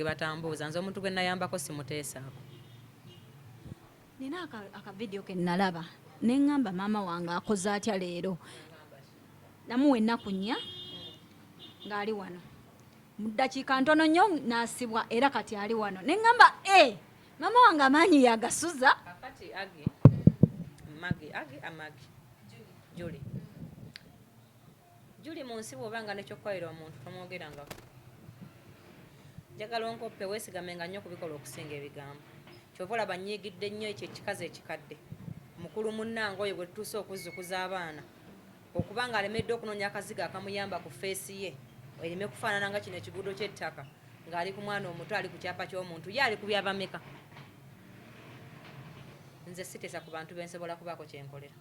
Batambuuza nze omuntu gwe nayambako simuteesaako. Nina akavidiyo ke nalaba ne ŋŋamba maama wange akoze atya leero. Namuwa ennaku 4 ng'ali wano, mu ddakiika ntono nnyo n'asibwa, era kati ali wano. Ne ŋŋamba e maama wange amaanyi yagasuza. Kakati agi magi agi amagi juli juli mu nsi bw'oba nga nekyokukolera omuntu tomwogerangako. Njagala onkoppe, weesigamenga nnyo kubikola okusinga ebigambo. Kyova olaba nnyiigidde nnyo ekyo ekikazi ekikadde mukulu munnange oyo gwe tutuuse okuzzukuza abaana, okuba nga alemeddwa okunoonya akazigo akamuyamba ku face ye ereme kufaanana nga kino ekiguudo ky'ettaka, ng'ali ku mwana omuto ali ku kyapa ky'omuntu, ye ali ku byabameka. Nze siteesa ku bantu bensobola kubaako kyenkolera,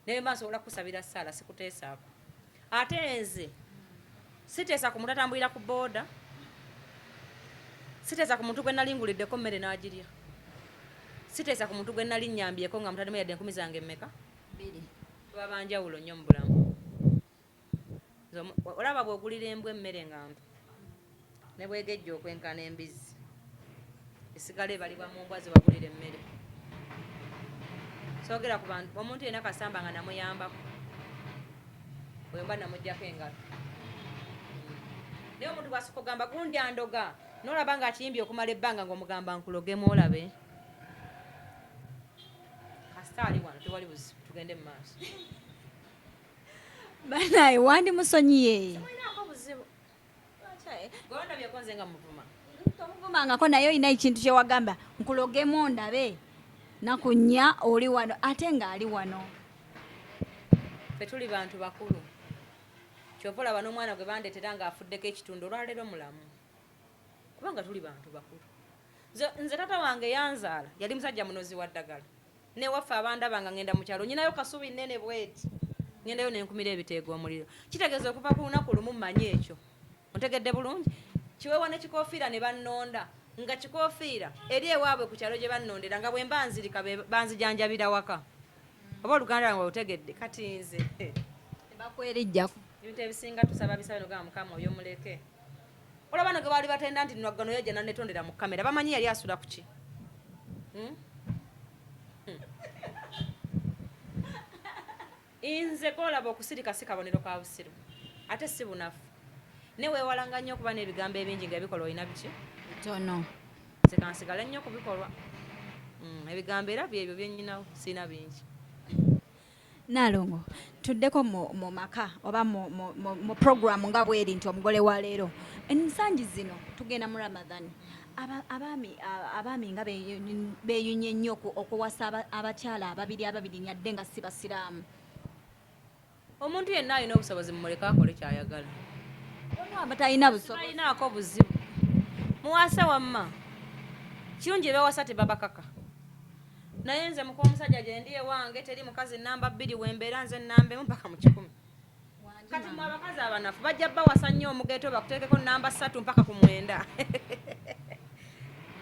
naye mba nsobola kukusabira ssaala, sikuteesaako. Ate nze siteesa ku muntu atambulira ku booda, siteesa ku muntu gwe nali nguliddeko mmere n'agirya, siteesa ku muntu gwe nali nnyambyeko nga mutaddemu yadde 1000 zange mmeka. 2. Tuba banjawulo nnyo mu bulamu. Olaba bw'ogulira embwa emmere nga nto ne bwegejja okwenkana embizzi, esigala ebalibwa mu mbwa zebagulira emmere. Soogera ku bantu, omuntu yenna kasamba nga namuyambako oyo mba namugjako engalo. Naye omuntu bw'asooka ogamba gundi andoga, n'olaba ng'akiyimbye okumala ebbanga ng'omugamba nkulogemu olabe kasita ali wano, tewali buzibu, tugende mu maaso. Banaye, wandi musonyiye? Simulinaako buzibu. Gondabyeko nze nga muvuma? Tomuvumangako, naye olina ekintu kyewagamba nkulogemu ndabe naku 4 oli wano ate ng'ali wano. Ffe tuli bantu bakulu. Kyova olaba n'omwana gwe bandeetera ng'afuddeko ekitundu, olwaleero mulamu, kubanga tuli bantu bakulu. Nze taata wange yanzaala yali musajja munozi wa ddagala. Newaffe abandaba nga ngenda mu kyalo, nyinayo kasubi nnene bweti, ngendayo nenkumira ebiteego omuliro. Kitegeeza okuva ku lunaku lumu mmanyi ekyo, ontegedde bulungi. Kiweewa ne kikofiira ne bannonda nga kikofiira eri ewaabwe ku kyalo gye bannondera, nga bwe mba nzirika banzijanjabira waka, oba oluganda lwange otegedde. Kati nze Tebakwerijjako. Ebintu ebisinga tusaba bisabe, nogamba Mukama oyo muleke. Olaba no ge baali batenda nti nwaggano yajja nanetondera mu kamera, bamanyi yali asula ku ki? Hmm? Hmm. Nze kolaba okusirika si kabonero ka busiru, ate si bunafu. Ne weewalanga nnyo okuba n'ebigambo ebingi nga ebikolwa olina biki? Bitono. Nze kansigale nnyo ku bikolwa. Ebigambo era byebyo byennyinawo, sirina bingi. Naalongo, tuddeko mu maka oba mu programu nga bweri nti omugole wa leero. Ensangi zino tugenda mu Ramadhan. Abaami nga beeyunye nnyo okuwasa abakyala ababiri ababiri, nyadde nga si basiraamu. Omuntu yenna alina obusobozi mumuleke akole kyayagala. Waliwo abatalina busobozi. Talinaako buzibu, muwase wamma. Kirungi ebawasa tebabakaka, naye nze muka omusajja gye ndi ewange teri mukazi namba 2, wembeera nze namba 1 mpaka mu 100. Kati mwe abakazi abanafu bajja bawasa nnyo omugeto, bakuteekeko namba 3 mpaka ku 9.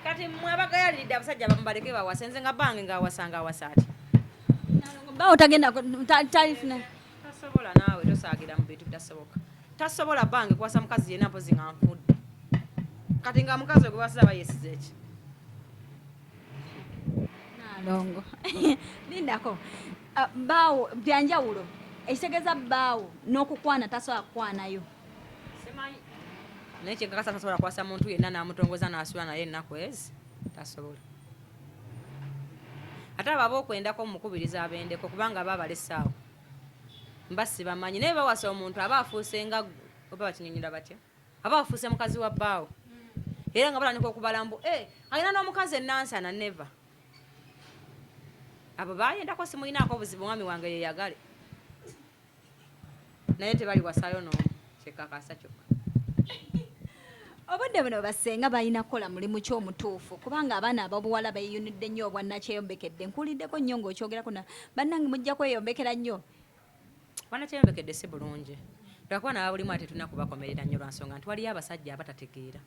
Kati mmwe abagayaliridde abasajja bamubaleke bawase. Nze nga bange ng'awasa ng'awasa ati. Bawo tagenda talifuna. Tasobola. Naawe tosaagira mu bintu bitasoboka. Tasobola bange kuwasa mukazi yenna mpozi nga nfudde. Kati nga mukazi ogwe wasiza aba yeesize eki? Naalongo, lindako. Ah, baawo byanjawulo, ekitegeeza baawo n'okukwana tasobola kukwanayo. Simanyi, naye kyenkakasa tasobola kuwasa muntu yenna n'amutongoza n'asula naye ennaku ezi, tasobola. Ate abo ab'okwendako mukubiriza abendeko, kubanga aba abalesaawo mba sibamanyi. Naye bawasa omuntu aba afuuse nga oba bakinyonyola batya, aba afuuse mukazi wa bbaawo, era nga batandika okubala mbu eh, alina n'omukazi enansana. Never. Abo bayendako simulinaako obuzibu, mwami wange yeyagale, naye tebaliwasaayo n'omu, kyekakasa kyokka. Obudde buno basenga balina kukola mulimu ki omutuufu? Kubanga abaana ab'obuwala beeyunidde nnyo obwannakyeyombekedde. Nkuwuliddeko nnyo ng'okyogerako na bannange mujja kweyombekera nnyo. Bwannakyeyombekedde si bulungi, lwakuba naba bulimu ate tulina kubakomerera nnyo, lwa nsonga nti waliyo abasajja abatategeera,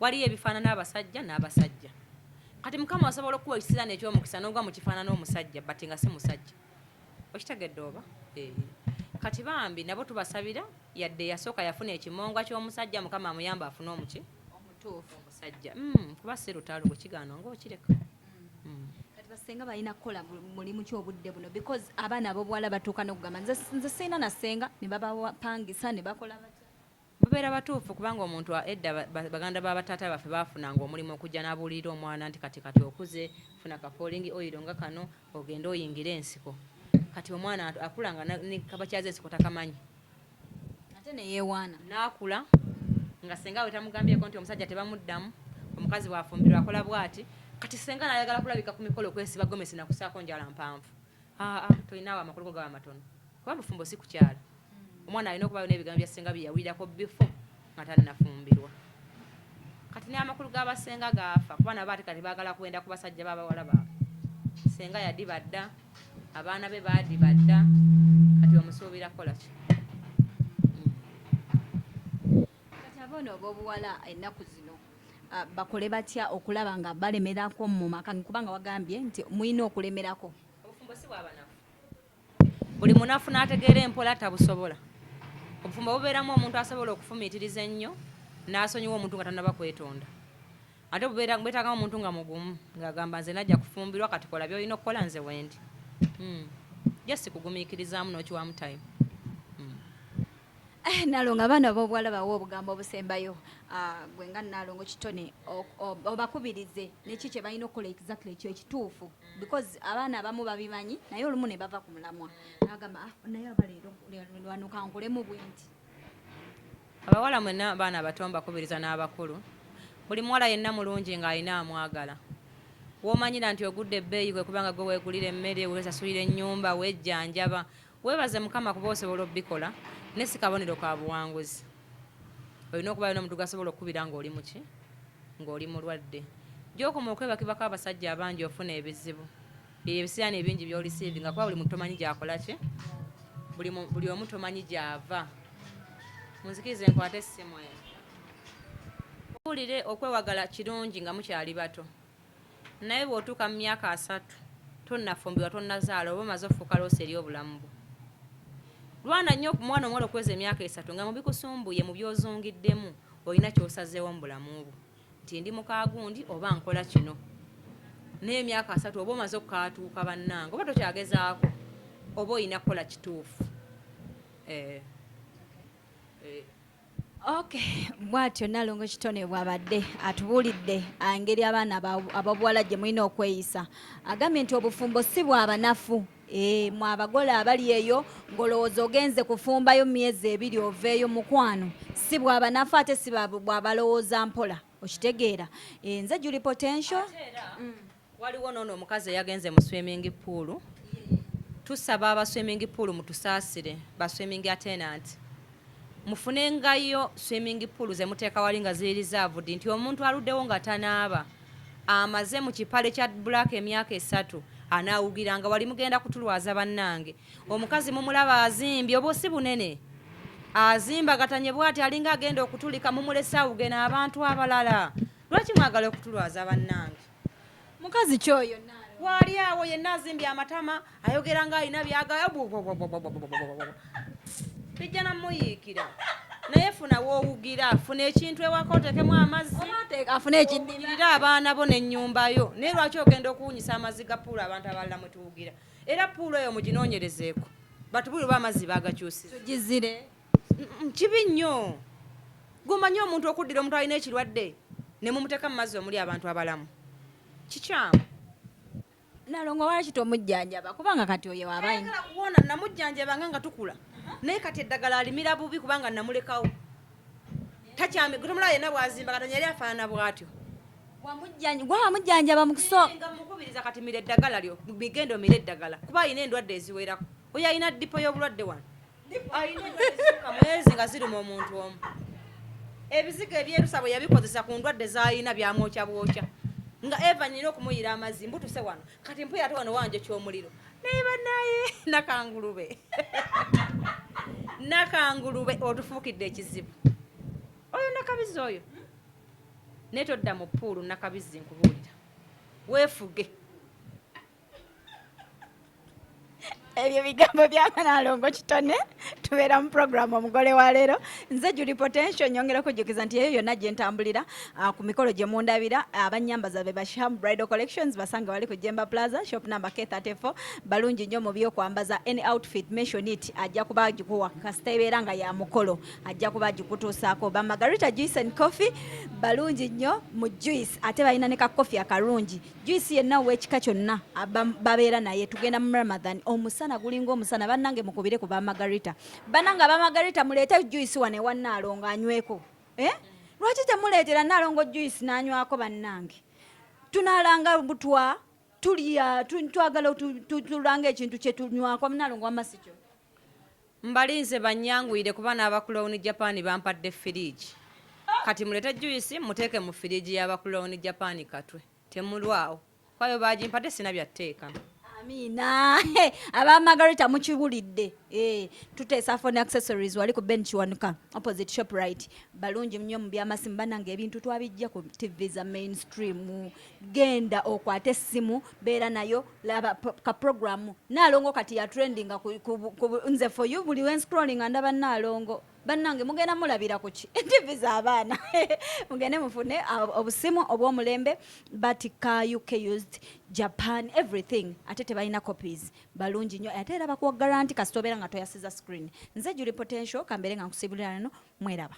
waliyo ebifaanana abasajja n'abasajja. Kati Mukama asobola okuwa ekisiraani eky'omukisa n'ogwa mu kifaanana omusajja, but nga si musajja. Okitegedde oba? Eh. Kati bambi nabo tubasabira, yadde yasooka yafuna ekimongwa ky'omusajja, Mukama amuyamba afune omuki? Omutuufu. Omusajja. Kuba si lutalo, bwe kigaana ng'okireka. Kati basenga balina kukola mulimu ki obudde buno? Because abaana ab'obuwala batuuka n'okugamba, nze sirina na ssenga, ne babapangisa ne bakola batya? Babeera batuufu, kubanga omuntu edda baganda ba bataata baffe baafunanga omulimu okujja n'abuulirira omwana nti kati okuze, funa ka falling oil nga kano, ogende oyingire ensiko. Kati omwana akula nga ne kabakyaza ensiko takamanyi. Ate ne yeewaana. N'akula nga senga we tamugambyeko nti omusajja tebamuddamu, omukazi bw'afumbirwa akola bw'ati. Kati senga n'ayagala kulabika ku mikolo okwesiba gomesi nakusaako njala mpanvu. Aa, tolinaawo amakulu go gaba matono, kuba bufumbo si kukyala. Omwana alina okubayo n'ebigambo bya senga bye yawulirako before nga tannafumbirwa. Kati n'amakulu g'abasenga gaafa, kuba nabo ate kati baagala kwenda ku basajja b'abawala baabwe. Senga yadiba dda, abaana be baadiba dda, kati omusuubira kukola ki? Kati abaana ab'obuwala ennaku zino bakole batya okulaba nga balemerako mu maka? Kubanga wagambye nti mulina okulemerako. Obufumbo si bwabanafu. Buli munafu n'ategeera empola tabusobola. Obufumbo bubeeramu omuntu asobola okufumiitiriza ennyo n'asonyiwa omuntu nga tannaba kwetonda. Ate bwetaagamu omuntu nga mugumu, ng'agamba nze najja kufumbirwa, kati kola by'olina okukola, nze wendi. Just kugumiikirizaamu n'okiwamu time. Nalongo, abaana ab'obuwala bawe obugambo obusembayo. Gwe nga Nalongo Kitone, obakubirize neki kye balina okukola exactly ekyo ekituufu, because abaana abamu babimanyi naye olumu ne bava ku mulamwa, nagamba, "Ah, naye aba leero wano kankolemu bwe nti." Abawala mwenna, abaana abato mbakubiriza n'abakulu, buli muwala yenna mulungi ng'alina amwagala. W'omanyira nti ogudde ebbeeyi kwe kubanga gwe weegulira emmere, weesasulira ennyumba, weejjanjaba. Weebaze Mukama kuba osobola obbikola, ne si kabonero ka buwanguzi. Olina okubayo n'omuntu gasobola okukubira ng'oli muki, ng'oli mulwadde. Gy'okoma okwebakibako abasajja abangi, ofuna ebizibu ebyo, ebisiraani ebingi by'oreceivinga, kuba buli muntu tomanyi gy'akola ki, buli omu tomanyi gy'ava. Munzikirize nkwate essimu eno. Owulire, okwewagala kirungi nga mukyali bato, naye bw'otuuka mu myaka 30, tonnafumbirwa, tonnazaala, oba omaze ofuuka loss eri obulamu bwo. Lwana nnyo omwana omuwala okuweza emyaka 3 nga mu bikusumbuye, mu by'ozungiddemu, olina ky'osazeewo mu bulamu bwo nti ndi mukaagundi oba nkola kino. Naye emyaka 30 oba omaze okukaatuuka, bannange, oba tokyagezaako, oba olina kukola kituufu. Okay, bw'atyo Nalongo Kitone bw'abadde atubuulidde engeri abaana ab'obuwala gye mulina okweyisa. Agambye nti obufumbo si bwa banafu. Mwe abagole abali eyo ng'olowooza ogenze kufumbayo myezi 2 oveeyo, mukwano, si bwa banafu, ate si bwa balowooza mpola. Okitegeera? Nze Julie Potential. Ate era waliwo noono omukazi eyagenze mu swimming pool. Tusaba aba swimming pool mutusaasire, ba swimming attendant, mufunengayo swimming pool ze muteeka wali nga ziri reserved, nti omuntu aluddewo nga tanaaba, amaze mu kipale kya black emyaka 3, anaawugiranga wali. Mugenda kutulwaza bannange. Omukazi mumulaba azimbye, oba si bunene, azimba gatanye bwati, alinga agenda okutulika, mumulese awuge n'abantu abalala. Lwaki mwagala okutulwaza bannange? Mukazi kyoyo Nalongo? Waali awo yenna azimbye amatama, ayogera nga alina byagala, bijja namuyiikira. Naye funa woowugira, funa ekintu ewaka otekemu amazzi. Afune ekidiba. Owugirire abaana bo n'ennyumba yo. Naye lwaki ogenda okuwunyisa amazzi ga pool abantu abalala mwe tuwugira? Era pool eyo muginoonyerezeeko, batubulire oba amazzi baagakyusiza. Tugizire. Kibi nnyo. Gumanyi omuntu okuddira omuntu alina ekirwadde ne mumuteeka mu mazzi omuli abantu abalamu, kikyamu. Nalongo, lwaki tomujjanjaba? Kubanga kati oyo aba Ayagala kuwona. Namujjanjabanga nga tukula, naye kati eddagala alimira bubi kubanga namulekawo. Takyami tomulaba yenna bwazimba katanya, yali afaanana bw'atyo. Gwe wamujjanjaba mu kuso? Nga mukubiriza kati mira eddagala lyo, migendo mira eddagala, kuba alina endwadde eziwerako. Oyo alina depot y'obulwadde wano, alina endwadde zisukka mwezi nga ziruma omuntu omu. Ebizigo ebyerusa bwe yabikozesa ku ndwadde z'alina byamwokya bwokya, nga eva nyina okumuyira amazzi mbutuse wano. Kati mpuya ate wano wanje ky'omuliro, naye banaye nakangulube, nakangulube otufuukidde ekizibu. Oyo nakabizi oyo, naye todda mu pool. Nakabizi, nkubuulira, weefuge. Ebyo bigambo bya Nalongo Kitone. Tubeera mu program Omugole wa Leero. Nze Julie Potential. Nyongera okujjukiza nti eyo yonna gye ntambulira, ku mikolo gye mundabira, abanyambaza be Basham Bridal Collections. Basange bali ku Jemba Plaza, shop number K34. Balungi nnyo mu byokwambaza. Any outfit, mention it, ajja kuba agikuwa. Kasita ebeera nga ya mukolo, ajja kuba agikutuusaako. Ba Margarita Juice and Coffee balungi nnyo mu juice, ate balina ne ka coffee akalungi. Juice yenna ow'ekika kyonna babeera naye. Tugenda mu Ramadan, omusana gulinga omusana. Bannange, mukubire ku ba Margarita. Bannange aba Margarita, muleete juice wano ewa Naalongo anyweko, eh? Lwaki temuleetera Naalongo juice n'anywako? Bannange, tunaalanga butwa tulya, twagala tulanga ekintu kye tunywako. Naalongo, wamma sikyo? Mbalinze banyanguyire kuba n'abakulowuni Japan bampadde firiigi. Kati mulete juice muteeke mu firiigi y'abakulowuni Japan. Katwe temulwawo kwayo bagimpadde, sina byatteekamu. Amiina. Aba Margarita mukiwulidde. Eh, tuteesa phone accessories wali ku Ben Kiwanuka, opposite Shoprite. Balungi nnyo mu byamasimu. Bannange, ebintu twabijja ku TV za mainstream. Genda okwate essimu, beera nayo, laba ka programu Naalongo. Kati ya trendinga ku nze for you. Buli wen scrolling ndaba Naalongo. Bannange, mugenda mulabira ku ki? TV z'abaana. Mugende mufune obusimu obw'omulembe. Batika UK used, Japan, everything, ate tebalina copies. Balungi nnyo, ate era bakuwa guarantee kasita obeera nga toyasiza screen. Nze Julie Potential, kambeere nga nkusibulira nno. Mweraba.